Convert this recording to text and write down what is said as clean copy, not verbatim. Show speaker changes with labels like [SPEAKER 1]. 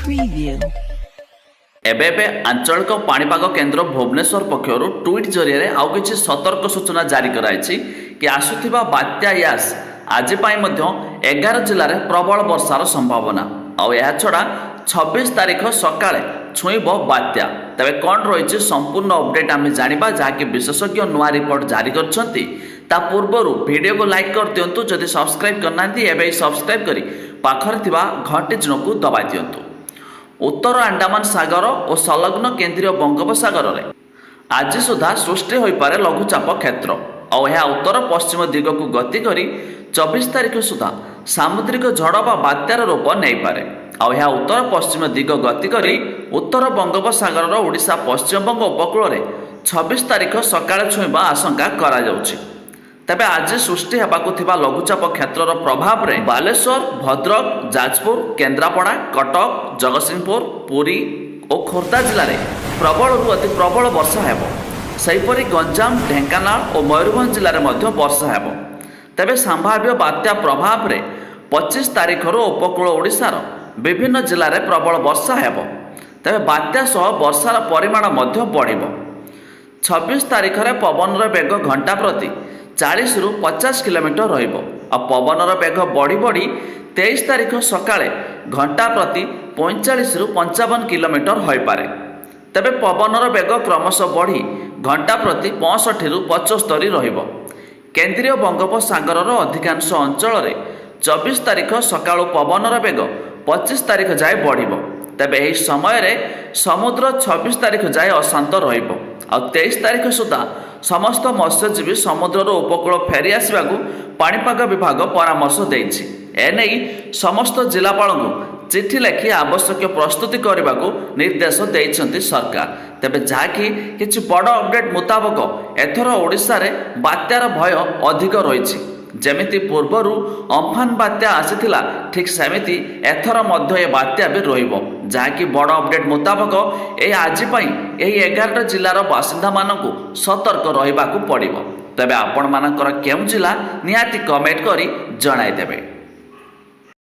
[SPEAKER 1] Preview.
[SPEAKER 2] ଏବେ ଏବେ ଆଞ୍ଚଳିକ ପାଣିପାଗ କେନ୍ଦ୍ର ଭୁବନେଶ୍ୱର ପକ୍ଷରୁ ଟ୍ୱିଟ୍ ଜରିଆରେ ଆଉ କିଛି ସତର୍କ ସୂଚନା ଜାରି କରାଯାଇଛି କି ଆସୁଥିବା ବାତ୍ୟା ୟାସ୍ ଆଜି ପାଇଁ ମଧ୍ୟ 11 ଜିଲ୍ଲାରେ ପ୍ରବଳ ବର୍ଷାର ସମ୍ଭାବନା। ଆଉ ଏହାଛଡ଼ା 26 ତାରିଖ ସକାଳେ ଛୁଇଁବ ବାତ୍ୟା। ତେବେ କ'ଣ ରହିଛି ସମ୍ପୂର୍ଣ୍ଣ ଅପଡେଟ୍ ଆମେ ଜାଣିବା, ଯାହାକି ବିଶେଷଜ୍ଞ ନୂଆ ରିପୋର୍ଟ ଜାରି କରିଛନ୍ତି। ତା ପୂର୍ବରୁ ଭିଡ଼ିଓକୁ ଲାଇକ୍ କରିଦିଅନ୍ତୁ, ଯଦି ସବସ୍କ୍ରାଇବ୍ କରିନାହାନ୍ତି ଏବେ ସବସ୍କ୍ରାଇବ୍ କରି ପାଖରେ ଥିବା ଘଣ୍ଟି ଚିହ୍ନକୁ ଦବାଇ ଦିଅନ୍ତୁ। ଉତ୍ତର ଆଣ୍ଡାମାନ ସାଗର ଓ ସଂଲଗ୍ନ କେନ୍ଦ୍ରୀୟ ବଙ୍ଗୋପସାଗରରେ ଆଜି ସୁଦ୍ଧା ସୃଷ୍ଟି ହୋଇପାରେ ଲଘୁଚାପ କ୍ଷେତ୍ର। ଆଉ ଏହା ଉତ୍ତର ପଶ୍ଚିମ ଦିଗକୁ ଗତି କରି 24 ତାରିଖ ସୁଦ୍ଧା ସାମୁଦ୍ରିକ ଝଡ଼ ବା ବାତ୍ୟାର ରୂପ ନେଇପାରେ। ଆଉ ଏହା ଉତ୍ତର ପଶ୍ଚିମ ଦିଗ ଗତି କରି ଉତ୍ତର ବଙ୍ଗୋପସାଗରର ଓଡ଼ିଶା ପଶ୍ଚିମବଙ୍ଗ ଉପକୂଳରେ 26 ତାରିଖ ସକାଳେ ଛୁଇଁବା ଆଶଙ୍କା କରାଯାଉଛି। ତେବେ ଆଜି ସୃଷ୍ଟି ହେବାକୁ ଥିବା ଲଘୁଚାପ କ୍ଷେତ୍ରର ପ୍ରଭାବରେ ବାଲେଶ୍ୱର, ଭଦ୍ରକ, ଯାଜପୁର, କେନ୍ଦ୍ରାପଡ଼ା, କଟକ, ଜଗତସିଂହପୁର, ପୁରୀ ଓ ଖୋର୍ଦ୍ଧା ଜିଲ୍ଲାରେ ପ୍ରବଳରୁ ଅତି ପ୍ରବଳ ବର୍ଷା ହେବ। ସେହିପରି ଗଞ୍ଜାମ, ଢେଙ୍କାନାଳ ଓ ମୟୂରଭଞ୍ଜ ଜିଲ୍ଲାରେ ମଧ୍ୟ ବର୍ଷା ହେବ। ତେବେ ସମ୍ଭାବ୍ୟ ବାତ୍ୟା ପ୍ରଭାବରେ 25 ତାରିଖରୁ ଉପକୂଳ ଓଡ଼ିଶାର ବିଭିନ୍ନ ଜିଲ୍ଲାରେ ପ୍ରବଳ ବର୍ଷା ହେବ। ତେବେ ବାତ୍ୟା ସହ ବର୍ଷାର ପରିମାଣ ମଧ୍ୟ ବଢ଼ିବ। 26 ତାରିଖରେ ପବନର ବେଗ ଘଣ୍ଟା ପ୍ରତି 40ରୁ 50 କିଲୋମିଟର ରହିବ। ଆଉ ପବନର ବେଗ ବଢ଼ି ବଢ଼ି 23 ତାରିଖ ସକାଳେ ଘଣ୍ଟା ପ୍ରତି 45ରୁ 55 କିଲୋମିଟର ହୋଇପାରେ। ତେବେ ପବନର ବେଗ କ୍ରମଶଃ ବଢ଼ି ଘଣ୍ଟା ପ୍ରତି 65ରୁ 75 ରହିବ। କେନ୍ଦ୍ରୀୟ ବଙ୍ଗୋପସାଗରର ଅଧିକାଂଶ ଅଞ୍ଚଳରେ 24 ତାରିଖ ସକାଳୁ ପବନର ବେଗ 25 ତାରିଖ ଯାଏ ବଢ଼ିବ। ତେବେ ଏହି ସମୟରେ ସମୁଦ୍ର 26 ତାରିଖ ଯାଏ ଅଶାନ୍ତ ରହିବ। ଆଉ 23 ତାରିଖ ସୁଦ୍ଧା ସମସ୍ତ ମତ୍ସ୍ୟଜୀବୀ ସମୁଦ୍ରର ଉପକୂଳ ଫେରି ଆସିବାକୁ ପାଣିପାଗ ବିଭାଗ ପରାମର୍ଶ ଦେଇଛି। ଏନେଇ ସମସ୍ତ ଜିଲ୍ଲାପାଳଙ୍କୁ ଚିଠି ଲେଖି ଆବଶ୍ୟକ ପ୍ରସ୍ତୁତି କରିବାକୁ ନିର୍ଦ୍ଦେଶ ଦେଇଛନ୍ତି ସରକାର। ତେବେ ଯାହାକି କିଛି ବଡ଼ ଅପଡେଟ୍ ମୁତାବକ ଏଥର ଓଡ଼ିଶାରେ ବାତ୍ୟାର ଭୟ ଅଧିକ ରହିଛି। ଯେମିତି ପୂର୍ବରୁ ଅମ୍ଫାନ ବାତ୍ୟା ଆସିଥିଲା, ଠିକ୍ ସେମିତି ଏଥର ମଧ୍ୟ ଏ ବାତ୍ୟା ବି ରହିବ। ଯାହାକି ବଡ଼ ଅପଡେଟ୍ ମୁତାବକ ଏହି ଆଜି ପାଇଁ ଏହି 11ଟା ଜିଲ୍ଲାର ବାସିନ୍ଦାମାନଙ୍କୁ ସତର୍କ ରହିବାକୁ ପଡ଼ିବ। ତେବେ ଆପଣମାନଙ୍କର କେଉଁ ଜିଲ୍ଲା ନିହାତି କମେଣ୍ଟ କରି ଜଣାଇଦେବେ।